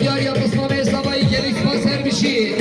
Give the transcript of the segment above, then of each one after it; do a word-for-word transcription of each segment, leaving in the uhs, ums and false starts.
Yar ya Mustafa Sabahî gelî spas her bişî.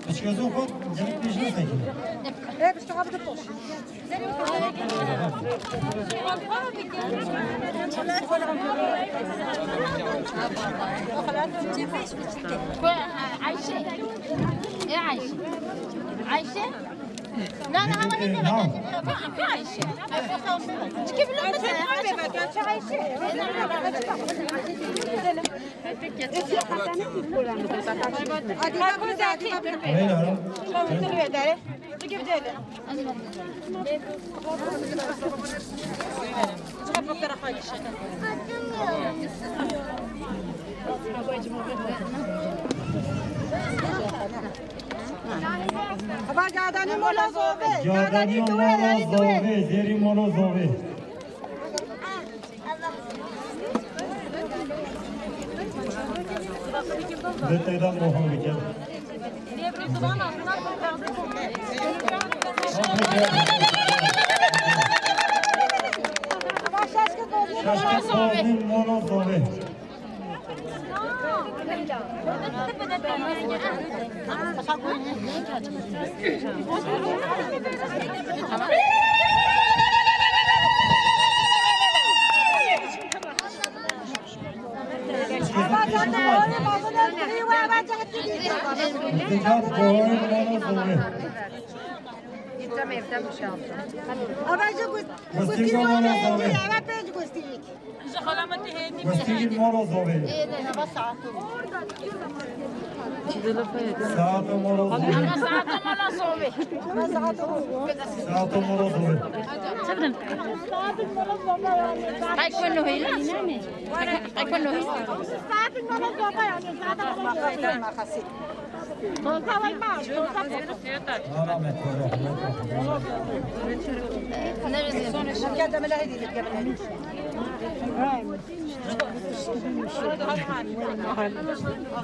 Piçkezon xwe gelek pêş nesekine. Ayşe. E Ayşe. Ayşe. Na, na, ama ne demek? Ayşe. Ayşe. Aba Cadanî Molozovê. Cadanî Molozovê, Zêrî Molozovê. Bi têda mohon bikin. Şaşkın Kozmin Molozovê. Gostinî Morozovê. Gostinî Morozovê. Saeto Morozovê. Saeto Morozovê. Saeto Morozovê. Qey ku nuhî? Qey ku nuhî?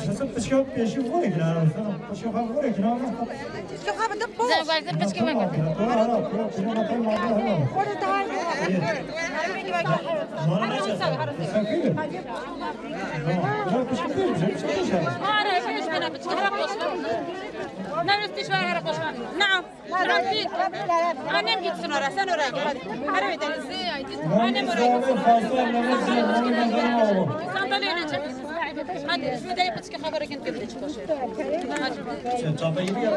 Kesin piçka pêşî vurek la. Piçka xwe vurek la. Piçka xwe bide poş. Zengwazir piçka me gote. Xwe de daha iyi. Mara ne çeşit? Sen kî? Tamam. Ya piçka pêşî, piçka pêşî. Ara, şunu şuna piçka. Neresi şu ara koşma? Naam. Annem gitsin oraya, sen oraya git. Hadi. Ara bir tane. Annem oraya gitsin. Sandalye öyle çek. Hadi, şu da yapıcı ki habere gittim de çıkıyor. Hadi. Sen çantayı yürü ya.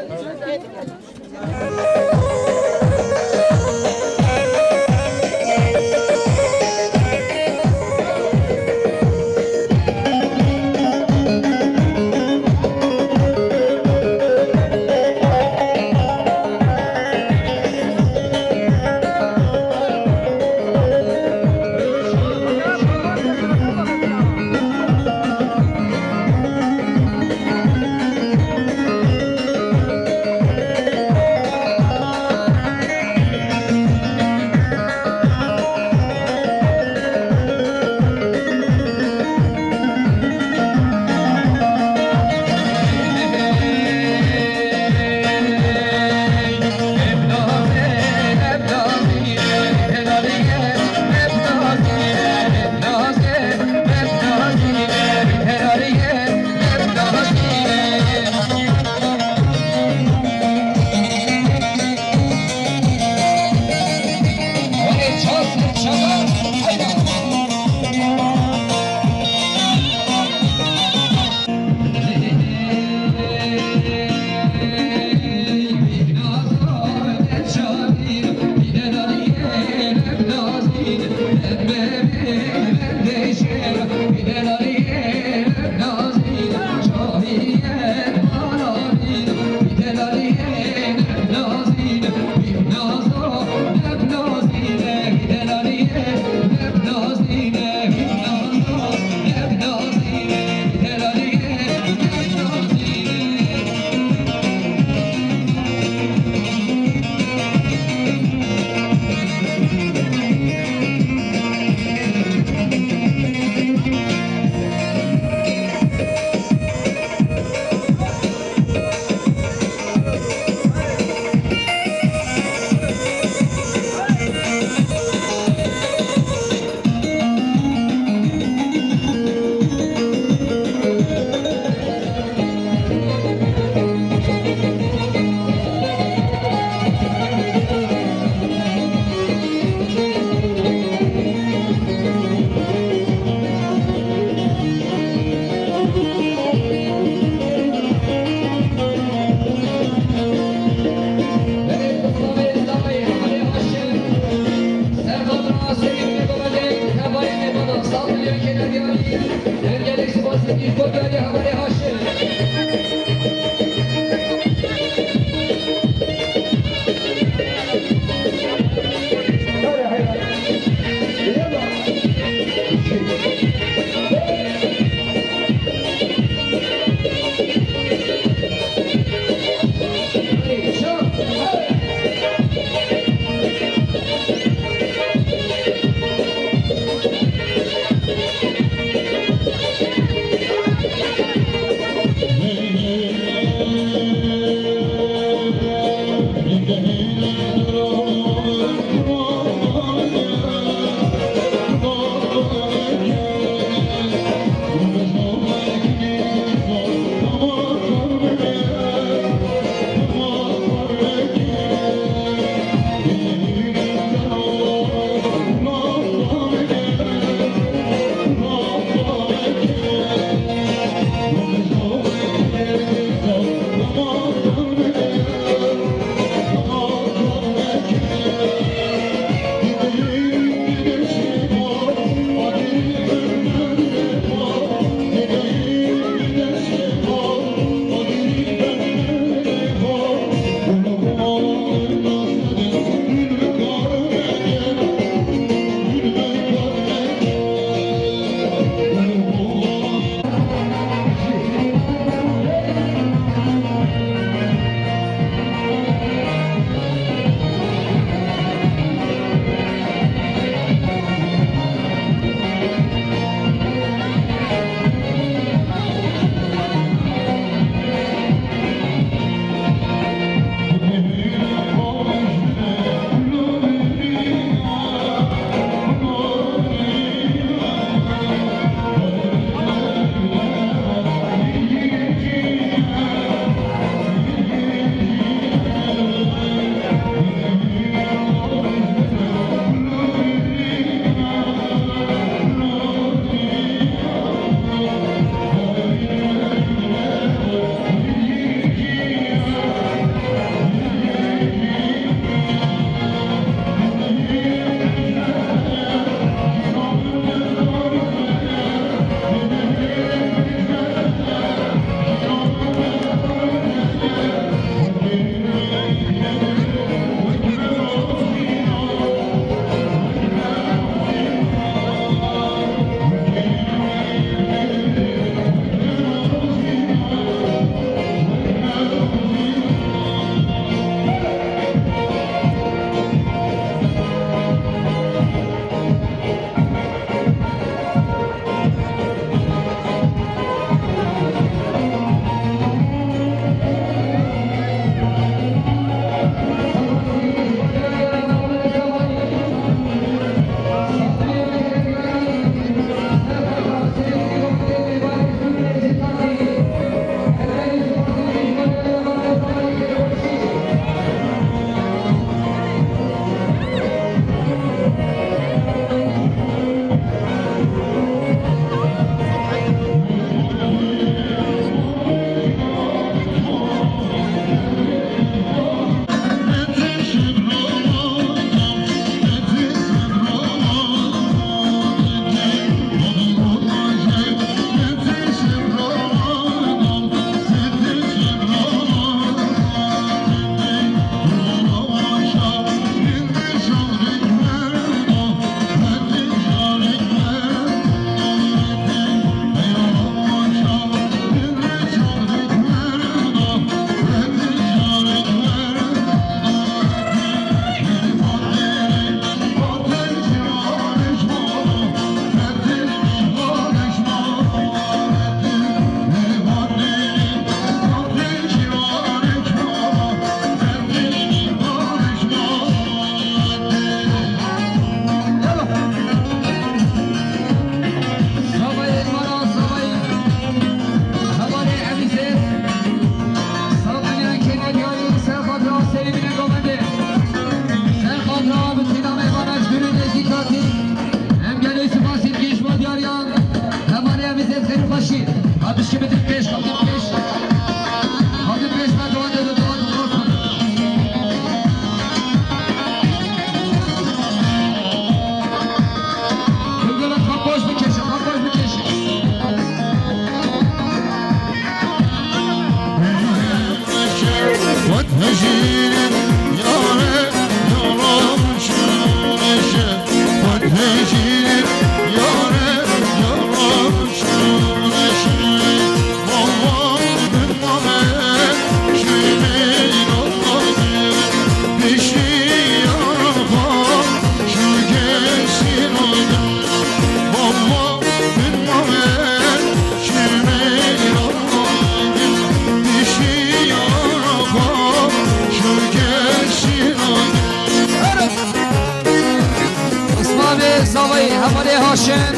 Zavayî hevalê Haşim.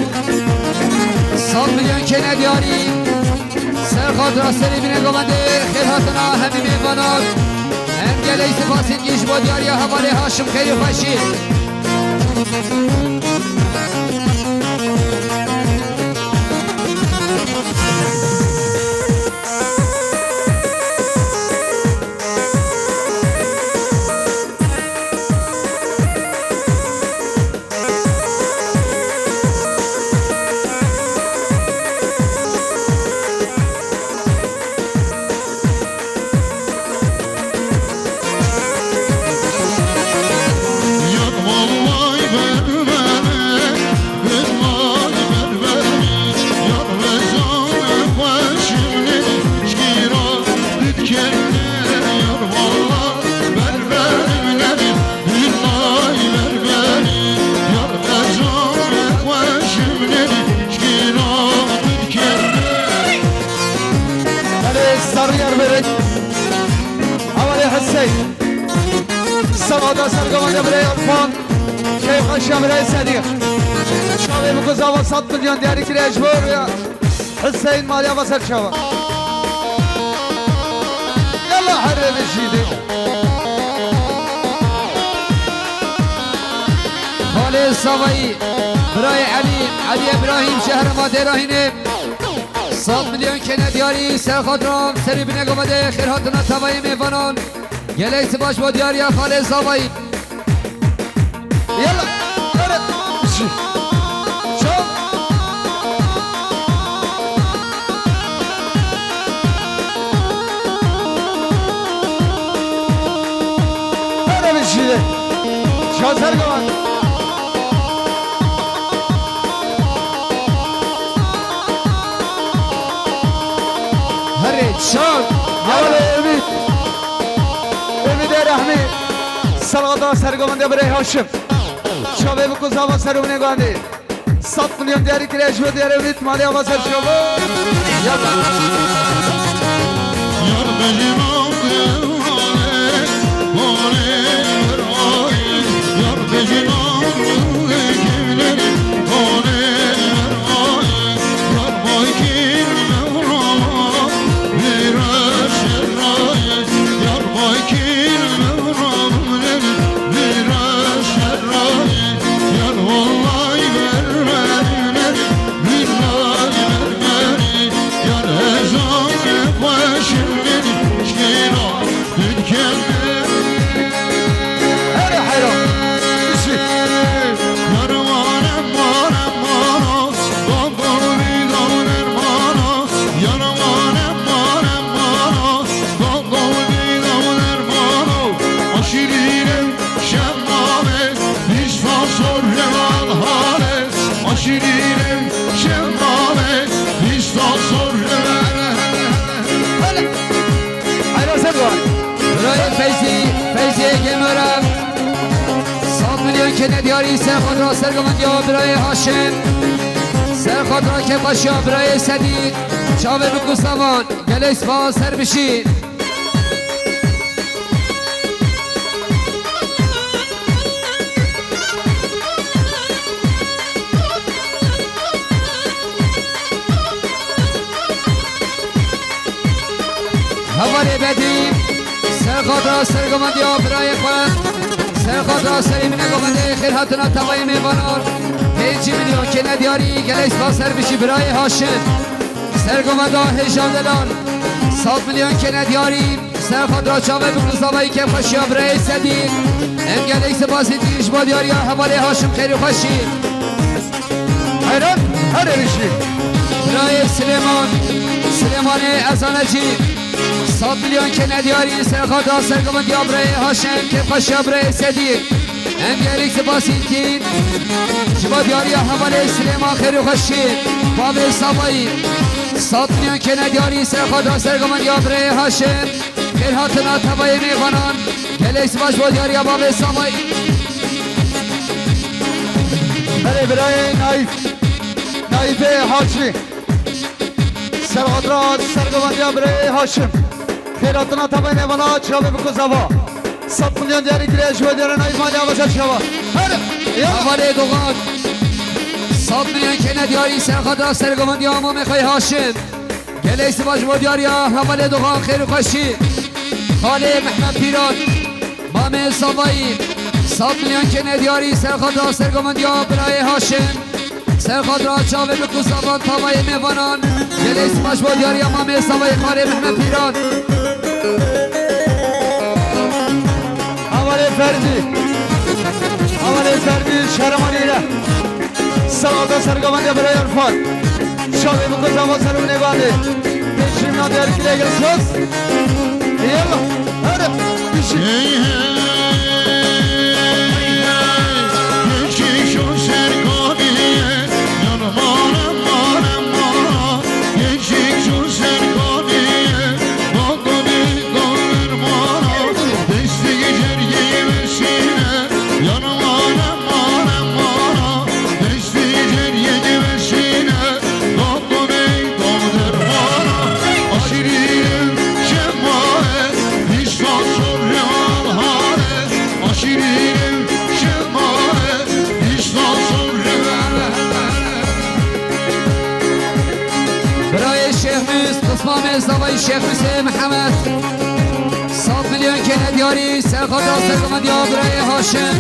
Sed milyon kêne diyarî. Ser xatira serê bîne govendê xêr hatina hemî mêvanan. Em gelek spasên gî ji bo diyariya hevalê Haşim xêr û xweşî. Belê, sariyar verin. Hevalê Husey. Sema da sergovane birey Irfan. Keyf aşa birey Sediq. Çavê bi guzava sed milyon diyarî kire ji bo ya. Hussein Maliya va ser çava. Yalla herre ve jîdê. Xalê Zavayî, birayê Elî, Elî Îbrahîm ji herêma Dêrahînê. Sed milyon kêne diyarî, ser xatira serî bîne govendê xêr hatina tavayê mêvanan. Gelek spas bo diyariya Xalê Zavayî. Yalla, here, çal. Here bir şey. Çal sergovan. Herê çar. Yavê Ümit. Ümit Erahmi. Salgada sergovende birey Haşim. Çavê bi kuzava serumine gandî. Sed milyon diyarî kire ji bo diyarê Ümit maliya va ser şova. Yalla. Here heyran. Bişî. Hele. Hayra Serdoğan. Birayê Feyzî, Feyzî Gemören. Sed milyon kêne diyarî ser xatira sergovendiya birayê Haşim. Ser xatira kêfxweşiya birayê Sedî. Çavê bi kusavan. Gelek spas, ser bişî. Hevalê Bedî, ser xatira sergovendiya birayê xwe, ser xatira serê min e govendê xêr hatina tavayê mêvanan, pêncî milyon kêne diyarî, gelek spas, ser bişî birayê Haşim. Sergovenda Hêja Delal, sed milyon kêne diyarî, ser xatira çavê bi kuzavayî kêfxweşiya birayê Sedî. Em gelek spasî dî ji bo diyariya hevalê Haşim xêr û xweşî. Heyran, her erişî. Birayê Silêman, Silêmanê Ezanecî, sed milyon kêne diyarî, ser xatira sergovendiya birayê Haşim, kêfxweşiya birayê Sedî. Em gelek spasî dî ji bo diyariya hevalê Silêman xêr û xweşî, bavê Savayî. Sed milyon kêne diyarî ser xwe da sergovendiya birayê Haşim. Xêr hatina tevayê mêvanan. Gelek spas bo diyariya bavê Savayî. Belê birayê Naîf. Naîfê Hacî. Ser xatira sergovendiya birayê Haşim. Xêr hatina tevayê mêvana çavê biko zava. Sed milyon diyarî kiriye ji bo diyarê Naîf maliya ve ser çava. Her. Hevalê Dogan. Sed milyon kene diyarî ser xatra sergovendiya Mamê Xey Haşim. Gelek sipas bo diyariya hevalê Dogan, xêr û xweşî. Xalê Mehmet Pîran. Mamê Zavayî. Sed milyon kene diyarî ser xatra sergovendiya birayê Haşim. Ser xatra çavê bi kuzavan tavayê mêvanan. Gelek sipas bo diyariya Mamê Zavayî, xalê Mehmet Pîran. Hevalê Ferdî. Hevalê Ferdî Şehremanî re. Salata sergovendiya birayê Irfan. Çavê bi kuzavan ser û nêvanê. Pêşîmna diyar kilege söz. Yalla. Hadi. Bişi. Hey, hey, hey, hey. Geçiş o serkaniye. Yanım, anam, anam, anam. Geçiş o serkaniye. Bak o bir kalır bana. Desteği cergeyi versine. Yanım, anam, anam, anam. Desteği cergeyi versine. Birayê Şêx Mis, qismamê zavayî Şêx Misê Mihemed. Sed milyon kene diyarî, ser xatra sergovendiya birayê Haşim.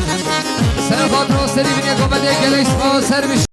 Ser xatra serî binê komedê gelek spas, ser bi